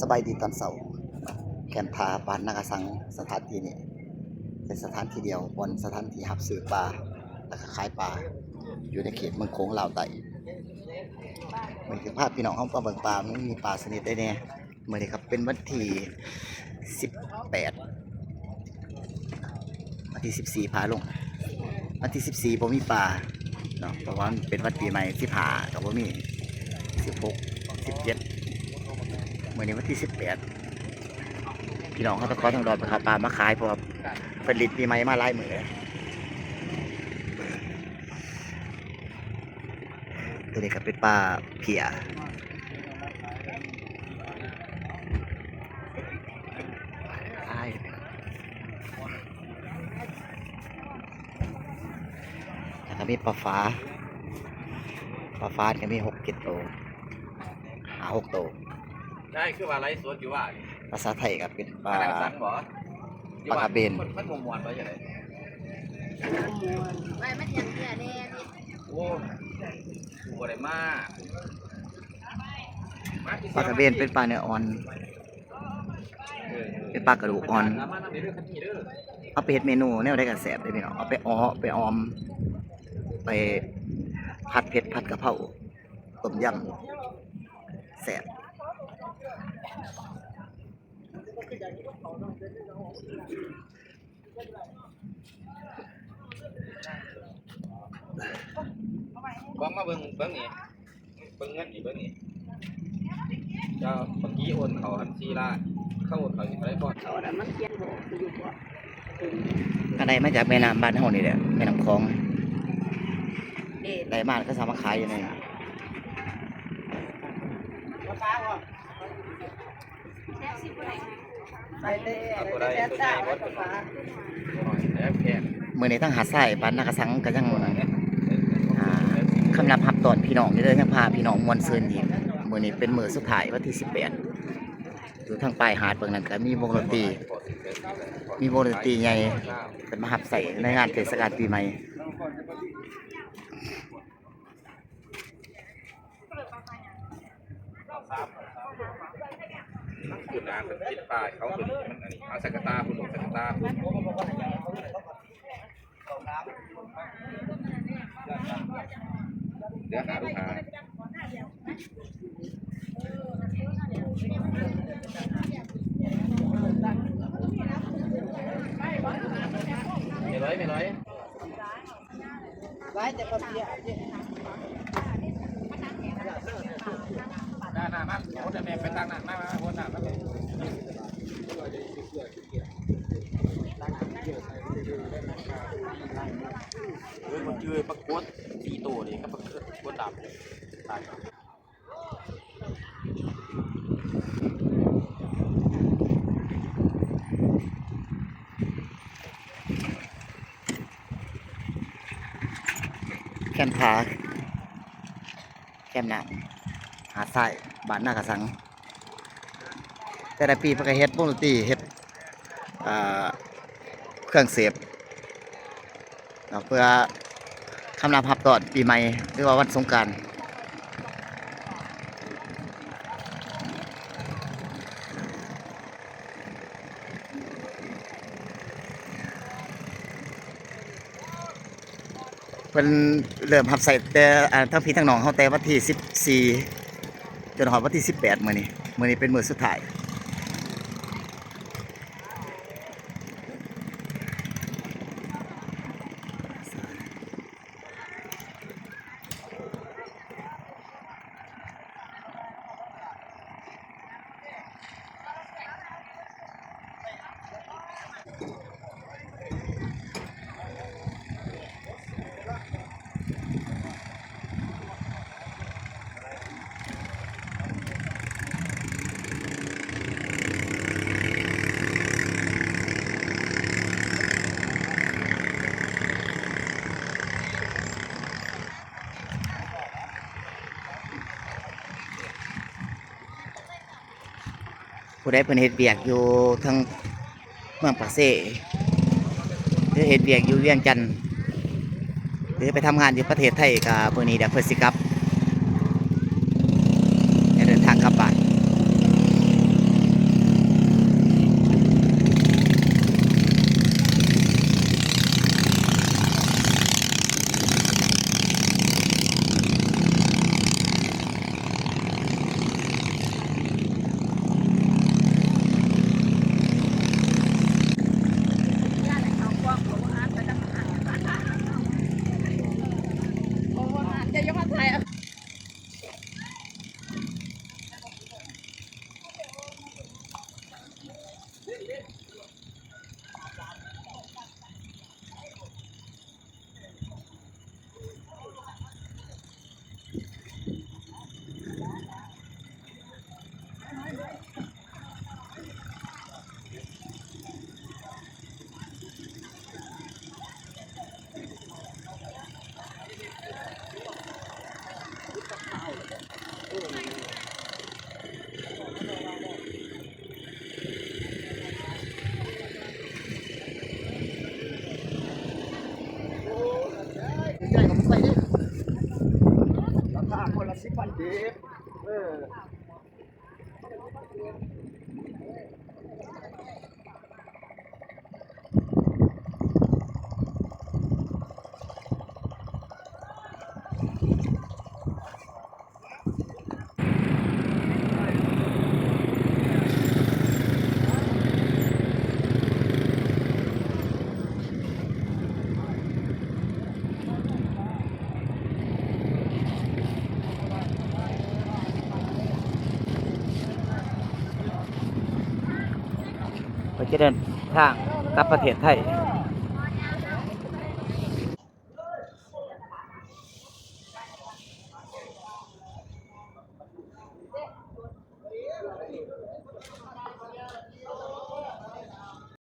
ສະບາຍດີຕອນເຊົ້າ. ແຄມຜາບ້ານນາກະສັງ. ສະຖານທີ່ນີ້ເປັນສະຖານທີ່ດຽວ ບ່ອນສະຖານທີ່ຮັບຊື້ປາ ແລະກະຂາຍປາ ຢູ່ໃນເຂດເມືອງໂຂງລາວໃຕ້. ມື້ນີ້ຈະພາພີ່ນ້ອງເຮົາມາເບິ່ງປາ ມັນມີປາຊະນິດໃດແດ່. ມື້ນີ້ກະເປັນວັນທີສິບແປດ ວັນທີສິບສີ່ພາລົງ. ວັນທີສິບສີ່ບໍ່ມີປາເນາະ ເພາະວ່າມັນເປັນວັນປີໃໝ່. ສິບຫ້າກະບໍ່ມີ ສິບຫົກ ສິບເຈັດ ມື້ນີ້ວັນທີສິບແປດ. ພີ່ນ້ອງເຮົາທັງຄອນທັງດອນໄປຫາປາມາຂາຍ ເພາະວ່າເພິ່ນຫຼິ້ນປີໃໝ່ມາຫຼາຍມື້ແລ້ວ. ໂຕນີ້ກະເປັນປາເພຍ ແລ້ວກະມີປາຝາ ປາຝາກະມີຫົກເຈັດໂຕ ຫ້າຫົກໂຕ. ນາຍຄືວ່າໄລຟ໌ສົດຢູ່ວ່າ ພາສາໄທກະເປັນປາ ປາກະເບນ. ມັນ ມັນບໍ່ມ່ວນບໍ່ຈັ່ງໃດ? ໂອ້ ກູບໍ່ໄດ້ມາ. ປາກະເບນເປັນປາເນື້ອອ່ອນ ເປັນປາກະດູກອ່ອນ. ເອົາໄປເຮັດເມນູແນວໃດກະແຊບເດ້ພີ່ນ້ອງ. ເອົາໄປເອາະ ໄປອອມ ໄປຜັດເຜັດ ຜັດກະເພົາ ຕົ້ມຍຳ ແຊບ. ກອງມາເບິ່ງ ເບິ່ງນີ້ ເບິ່ງເງິນນີ້ ເບິ່ງນີ້. ເຈົ້າ ເມື່ອກີ້ໂອນເຂົ້າຫັ້ນສີ່ລ້ານ ເຂົາໂອນເຂົ້າຢູ່ເທົ່າໃດກ່ອນ? ເຂົານັ້ນມັນຂຽນບໍ່ອອກຢູ່ບໍ່? ກະໄດ້ມາຈາກແມ່ນ້ຳບ້ານເຮົານີ້ແຫຼະ ແມ່ນ້ຳຂອງ. ເດ້ ໄດ້ມາກະເອົາມາຂາຍຢູ່ນີ້. ມື້ນີ້ທາງຫາດຊາຍບ້ານນາກະສັງກະຍັງ ອ່າ ຄຳນັບຮັບຕ້ອນພີ່ນ້ອງຢູ່ເດີ ຍັງພາພີ່ນ້ອງມ່ວນຊື່ນອີກ. ມື້ນີ້ເປັນມື້ສຸດທ້າຍ ວັນທີສິບແປດ. ຢູ່ທາງປາຍຫາດເບິ່ງນັ້ນກະມີວົງດົນຕີ ມີວົງດົນຕີໃຫຍ່ ເພິ່ນມາຮັບໃຊ້ໃນງານເທດສະການປີໃໝ່. ເອີ ມັນຈື່ປາກົດສີ່ໂຕນີ້ ກັບປາກົດດຳ. ແຄມຜາ ແຄມນ້ຳ ຫາດຊາຍ ບ້ານນາກະສັງ. ແຕ່ລະປີເພິ່ນກະເຮັດວົງດົນຕີ ເຮັດ ເອີ ເຄື່ອງເສບເນາະ ເພື່ອຄຳນັບຮັບຕ້ອນປີໃໝ່ ຫຼືວ່າວັນສົງການ. ເພິ່ນເລີ່ມຮັບໃຊ້ແຕ່ ອ່າ ທັງພີ່ທັງນ້ອງເຮົາແຕ່ວັນທີສິບສີ່ ຈົນຮອດວັນທີສິບແປດ ມື້ນີ້ ມື້ນີ້ເປັນມື້ສຸດທ້າຍ. ຜູ້ໃດເພິ່ນເຮັດວຽກຢູ່ທາງເມືອງປາກເຊ ຫຼືເຮັດວຽກຢູ່ວຽງຈັນ ຫຼືໄປທຳງານຢູ່ປະເທດໄທ ກະມື້ນີ້ດຽວເພິ່ນຊິກັບ ຈະເດີນທາງກັບບ້ານ. ເພິ່ນຈະເດີນທາງກັບປະເທດໄທ.